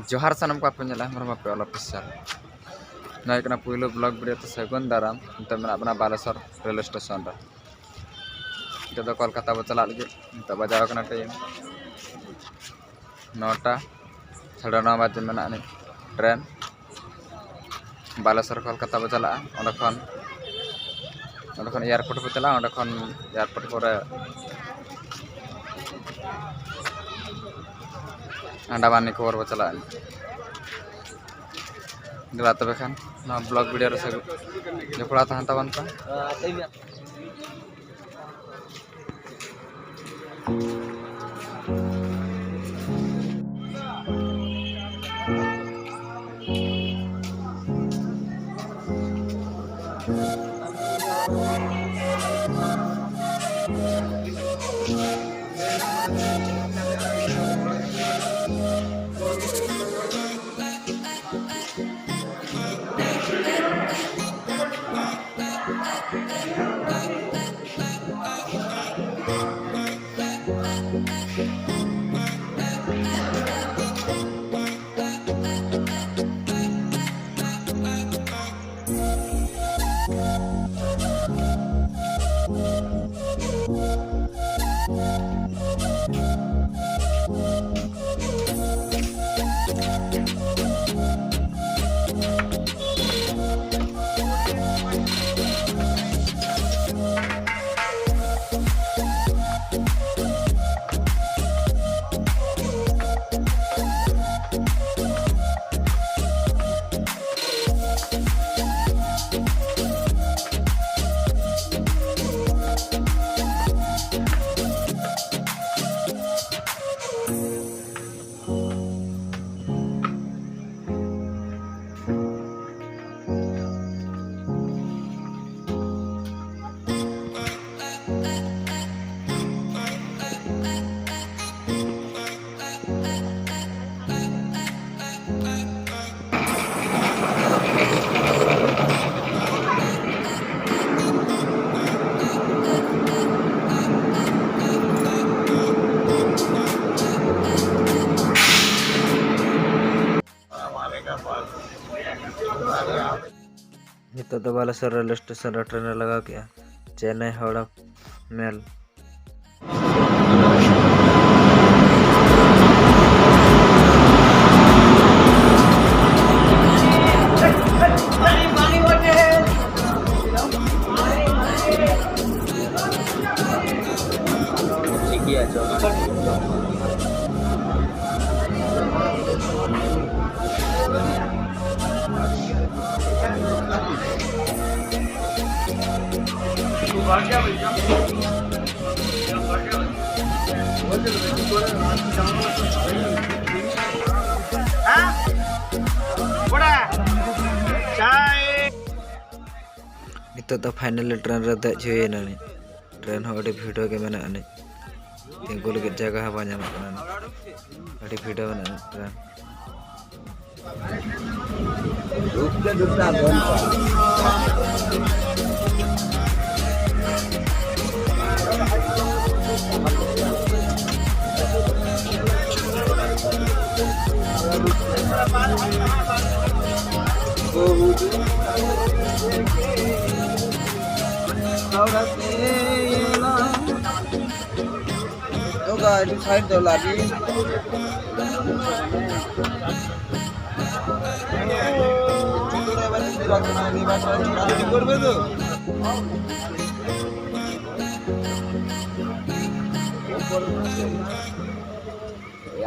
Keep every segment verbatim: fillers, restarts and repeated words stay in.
ᱡᱚᱦᱟᱨ ᱥᱟᱱᱟᱢ ᱠᱚ, ᱟᱯᱮ ᱧᱮᱞᱟ ᱦᱮᱢᱵᱨᱚᱢ ᱟᱯᱮ ᱚᱞ ᱚᱯᱷᱤᱥᱤᱭᱟᱞ᱾ ᱱᱚᱣᱟ ᱦᱩᱭᱩᱜ ᱠᱟᱱᱟ ᱯᱩᱭᱞᱩ ᱵᱞᱚᱜ ᱵᱷᱤᱰᱤᱭᱳ᱾ ᱛᱚ ᱥᱟᱹᱜᱩᱱ ᱫᱟᱨᱟᱢ᱾ ᱱᱤᱛᱚᱜ ᱢᱮᱱᱟᱜ ᱵᱚᱱᱟ ᱵᱟᱞᱮᱥᱚᱨ ᱨᱮᱞ ᱥᱴᱮᱥᱚᱱ ᱨᱮ᱾ ᱱᱤᱛᱚᱜ ᱫᱚ ᱠᱳᱞᱠᱟᱛᱟ ᱵᱚ ᱪᱟᱞᱟᱜ ᱞᱟᱹᱜᱤᱫ᱾ ᱱᱤᱛᱚᱜ ᱵᱟᱡᱟᱣ ᱠᱟᱱᱟ ᱴᱟᱭᱤᱢ ᱱᱚᱴᱟ, ᱥᱟᱲᱮ ᱱᱚ ᱵᱟᱡᱮ ᱢᱮᱱᱟᱜ ᱟᱹᱱᱤᱡ ᱴᱨᱮᱱ᱾ ᱵᱟᱞᱮᱥᱚᱨ ᱠᱳᱞᱠᱟᱛᱟ ᱵᱚ ᱪᱟᱞᱟᱜᱼᱟ᱾ ᱚᱸᱰᱮ ᱠᱷᱚᱱ, ᱚᱸᱰᱮ ᱠᱷᱚᱱ ᱮᱭᱟᱨᱯᱳᱨᱴ ᱵᱚ ᱪᱟᱞᱟᱜᱼᱟ᱾ ᱚᱸᱰᱮ ᱠᱷᱚᱱ ᱮᱭᱟᱨᱯᱳᱨᱴ ᱯᱚᱨᱮ ᱟᱱᱰᱟᱢᱟᱱ ᱱᱤᱠᱳᱵᱚᱨ ᱵᱚ ᱪᱟᱞᱟᱜᱼᱟ᱾ ᱫᱮᱞᱟ ᱛᱚᱵᱮ ᱠᱷᱟᱱ ᱱᱚᱣᱟ ᱵᱞᱚᱜ ᱵᱷᱤᱰᱤᱭᱳ ᱨᱮ ᱥᱟᱹᱜᱩᱱ ᱡᱚᱯᱲᱟᱣ ᱛᱟᱦᱮᱱ ᱛᱟᱵᱚᱱ ᱯᱮ᱾ ᱱᱤᱛᱚᱜ ᱫᱚ ᱵᱟᱞᱮᱥᱚᱨ ᱨᱮᱞ ᱥᱴᱮᱥᱚᱱ ᱨᱮ ᱴᱨᱮᱱ ᱞᱮ ᱞᱟᱜᱟᱣ ᱠᱮᱜᱼᱟ, ᱪᱮᱱᱱᱟᱭ ᱦᱟᱣᱲᱟ ᱢᱮᱞ᱾ ᱱᱤᱛᱚᱜ ᱫᱚ ᱯᱷᱟᱭᱱᱟᱞ ᱴᱨᱮᱱ ᱨᱮ ᱫᱮᱡ ᱦᱩᱭ ᱮᱱᱟ᱾ ᱴᱨᱮᱱ ᱦᱚᱸ ᱟᱹᱰᱤ ᱵᱷᱤᱲ ᱜᱮ ᱢᱮᱱᱟᱜ ᱟᱹᱱᱤᱡ, ᱛᱤᱸᱜᱩ ᱞᱟᱹᱜᱤᱫ ᱡᱟᱭᱜᱟ ᱦᱚᱸ ᱵᱟᱝ ᱧᱟᱢᱚᱜ ᱠᱟᱱᱟ᱾ ᱟᱹᱰᱤ ᱵᱷᱤᱲ ᱢᱮᱱᱟᱜ ᱟᱹᱱᱤᱡ ᱴᱨᱮᱱ᱾ ढुकते ढुकते आप बंद तो गाइस, साइड दो लागी। করবে তো?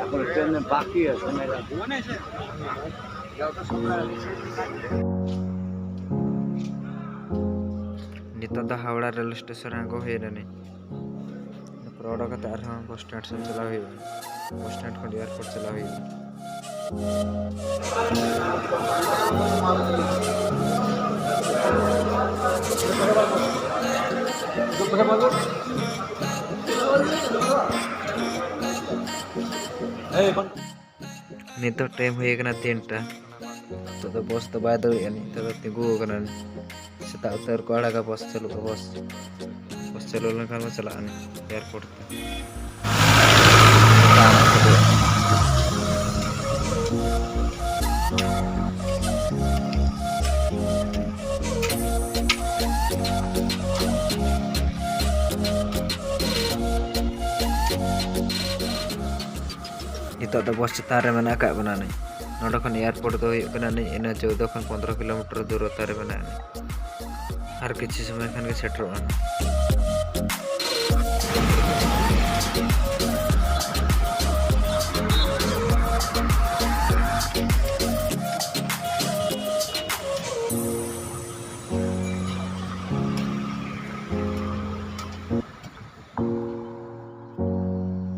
এখন ট্রেনে বাকি আছে, সময় লাগবে। ᱱᱤᱛᱚᱜ ᱫᱚ ᱦᱟᱣᱲᱟ ᱨᱮᱞ ᱥᱴᱮᱥᱚᱱ ᱨᱮ ᱟᱬᱜᱚ ᱦᱩᱭ ᱮᱱᱟ᱾ ᱤᱱᱟᱹ ᱯᱚᱨᱮ ᱚᱰᱚᱠ ᱠᱟᱛᱮ ᱟᱨᱦᱚᱸ ᱵᱟᱥ ᱥᱴᱮᱱᱰ ᱥᱮᱫ ᱪᱟᱞᱟᱣ ᱦᱩᱭᱩᱜᱼᱟ᱾ ᱵᱟᱥ ᱥᱴᱮᱱᱰ ᱠᱷᱚᱱ ᱮᱭᱟᱨᱯᱳᱨᱴ ᱪᱟᱞᱟᱣ ᱦᱩᱭᱩᱜᱼᱟ᱾ ᱱᱤᱛᱚᱜ ᱴᱟᱭᱤᱢ ᱦᱩᱭ ᱟᱠᱟᱱᱟ ᱛᱤᱱᱴᱟ᱾ ᱱᱤᱛᱚᱜ ᱫᱚ ᱵᱟᱥ ᱫᱚ ᱵᱟᱭ ᱫᱟᱹᱲᱮᱜᱼᱟ, ᱱᱤᱛᱚᱜ ᱫᱚ ᱛᱤᱸᱜᱩ ᱟᱠᱟᱱᱟ᱾ ᱥᱮᱛᱟᱜ ᱩᱛᱟᱹᱨ ᱠᱚ ᱟᱲᱟᱜᱟ, ᱵᱟᱥ ᱪᱟᱹᱞᱩᱜᱼᱟ, ᱵᱟᱥ, ᱵᱟᱥ ᱪᱟᱹᱞᱩ ᱞᱮᱱᱠᱷᱟᱱ ᱵᱚ ᱪᱟᱞᱟᱜᱼᱟ ᱮᱭᱟᱨᱯᱳᱨᱴ ᱛᱮ᱾ ᱥᱮᱛᱟᱜ ᱨᱮ ᱪᱟᱹᱞᱩᱜᱼᱟ᱾ ᱟᱫᱚ ᱵᱚᱥ ᱪᱮᱛᱟᱱ ᱨᱮ ᱢᱮᱱᱟᱜ ᱟᱠᱟᱫ ᱵᱚᱱᱟ ᱱᱤᱡ᱾ ᱱᱚᱰᱮ ᱠᱷᱚᱱ ᱮᱭᱟᱨᱯᱳᱨᱴ ᱫᱚ ᱦᱩᱭᱩᱜ ᱠᱟᱱᱟ ᱱᱤᱡ ᱤᱱᱟᱹ ᱪᱳᱫᱽᱫᱚ ᱠᱷᱚᱱ ᱯᱚᱱᱫᱽᱨᱚ ᱠᱤᱞᱳᱢᱤᱴᱟᱨ ᱫᱩᱨᱚᱛᱟ ᱨᱮ ᱢᱮᱱᱟᱜᱼᱟ ᱱᱤᱡ᱾ ᱟᱨ ᱠᱤᱪᱷᱩ ᱥᱚᱢᱚᱭ ᱠᱷᱟᱱ ᱜᱮ ᱥᱮᱴᱮᱨᱚᱜᱼᱟ ᱱᱤᱡ᱾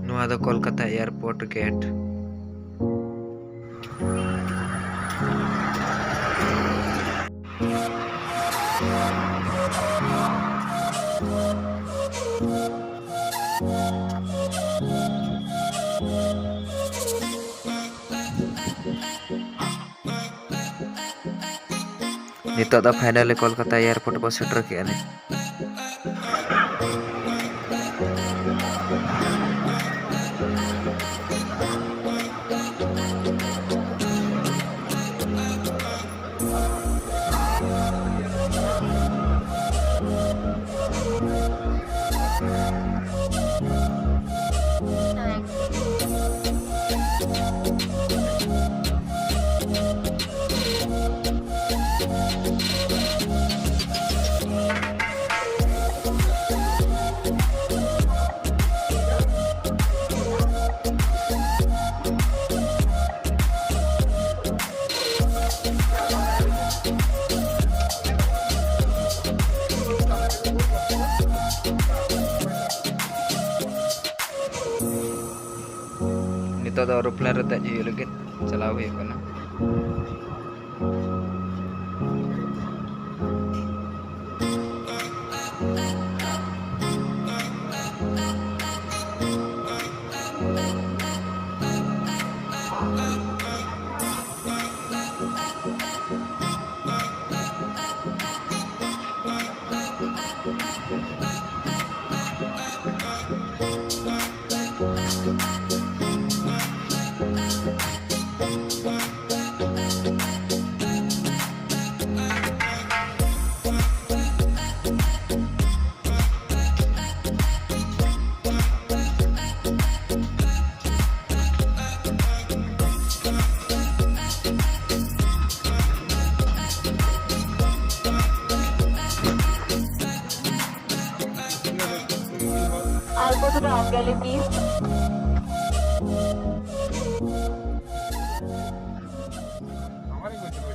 ᱱᱚᱣᱟ ᱫᱚ ᱠᱳᱞᱠᱟᱛᱟ ᱮᱭᱟᱨᱯᱳᱨᱴ ᱜᱮᱴ᱾ ᱱᱤᱛᱚᱜ ᱫᱚ ᱯᱷᱟᱭᱱᱟᱞᱤ ᱠᱳᱞᱠᱟᱛᱟ ᱮᱭᱟᱨᱯᱳᱨᱴ ᱵᱚ ᱥᱮᱴᱮᱨ ᱠᱮᱜᱼᱟ ᱱᱤᱡ᱾ ᱱᱤᱛᱚᱜ ᱫᱚ ᱮᱨᱳᱯᱞᱮᱱ ᱨᱮ ᱫᱮᱡ ᱦᱩᱭᱩᱜ ᱞᱟᱹᱜᱤᱫ ᱪᱟᱞᱟᱣ ᱦᱩᱭᱩᱜ ᱠᱟᱱᱟ᱾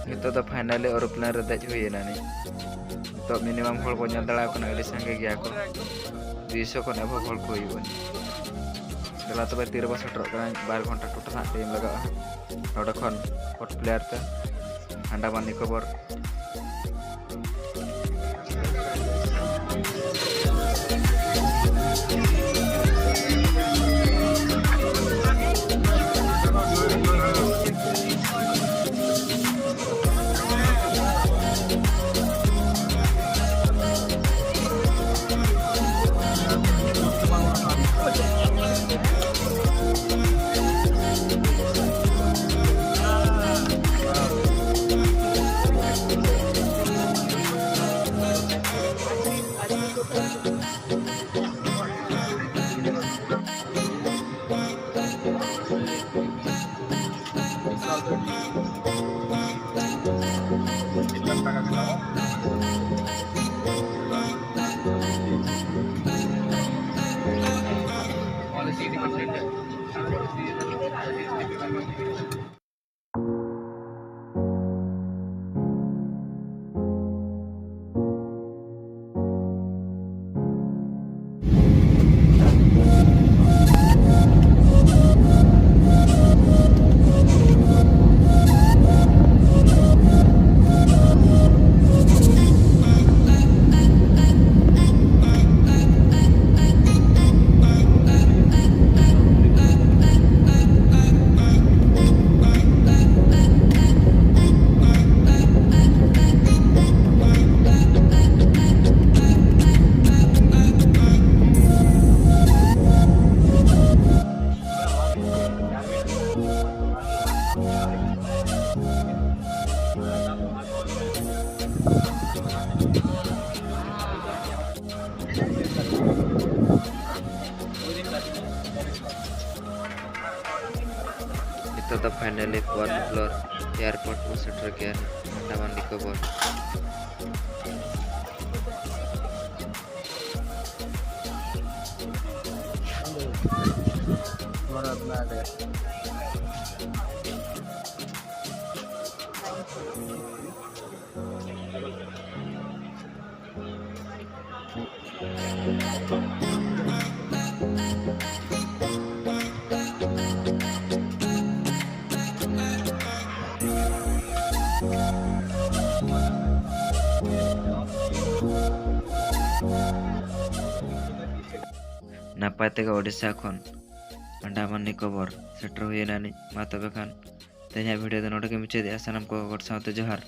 ᱱᱤᱛᱚᱜ ᱫᱚ finally aeroplane ᱨᱮ ᱫᱮᱡ ᱦᱩᱭ ᱮᱱᱟ ᱱᱤᱡ᱾ ᱱᱤᱛᱚᱜ minimum ᱦᱚᱲ ᱠᱚ ᱧᱮᱞ ᱫᱟᱲᱮᱭᱟᱠᱚ ᱠᱟᱱᱟ, ᱟᱹᱰᱤ ᱥᱟᱸᱜᱮ ᱜᱮᱭᱟ ᱠᱚ, ᱫᱩᱭᱥᱚ ᱠᱷᱚᱱ above ᱦᱚᱲ ᱠᱚ ᱦᱩᱭᱩᱜᱼᱟ᱾ ᱫᱮᱞᱟ ᱛᱚᱵᱮ ᱛᱤ ᱨᱮᱵᱚ ᱥᱮᱴᱮᱨᱚᱜ ᱠᱟᱱᱟ, ᱵᱟᱨ ᱜᱷᱚᱱᱴᱟ total ᱦᱟᱸᱜ time ᱞᱟᱜᱟᱜᱼᱟ᱾ ᱱᱚᱰᱮ ᱠᱷᱚᱱ Port Blair ᱛᱮ ᱟᱱᱰᱟᱢᱟᱱ ᱱᱤᱠᱳᱵᱚᱨ᱾ ᱱᱤᱛᱚᱜ ᱫᱚ finally Port Blair airport ᱵᱚ ᱥᱮᱴᱮᱨ ᱠᱮᱜᱼᱟ, ᱟᱱᱰᱟᱢᱟᱱ ᱱᱤᱠᱳᱵᱚᱨ᱾ ᱱᱟᱯᱟᱭ ᱛᱮᱜᱮ ᱳᱰᱤᱥᱟ ᱠᱷᱚᱱ ᱟᱱᱰᱟᱢᱟᱱ ᱱᱤᱠᱳᱵᱚᱨ ᱥᱮᱴᱮᱨ ᱦᱩᱭᱮᱱᱟ ᱱᱤᱡ᱾ ᱢᱟ ᱛᱚᱵᱮ ᱠᱷᱟᱱ ᱛᱮᱦᱮᱧᱟᱜ ᱵᱷᱤᱰᱤᱭᱳ ᱫᱚ ᱱᱚᱰᱮ ᱜᱮ ᱢᱩᱪᱟᱹᱫᱮᱜᱼᱟ᱾ ᱥᱟᱱᱟᱢ ᱠᱚ ᱜᱚᱰ ᱥᱟᱶᱛᱮ ᱡᱚᱦᱟᱨ᱾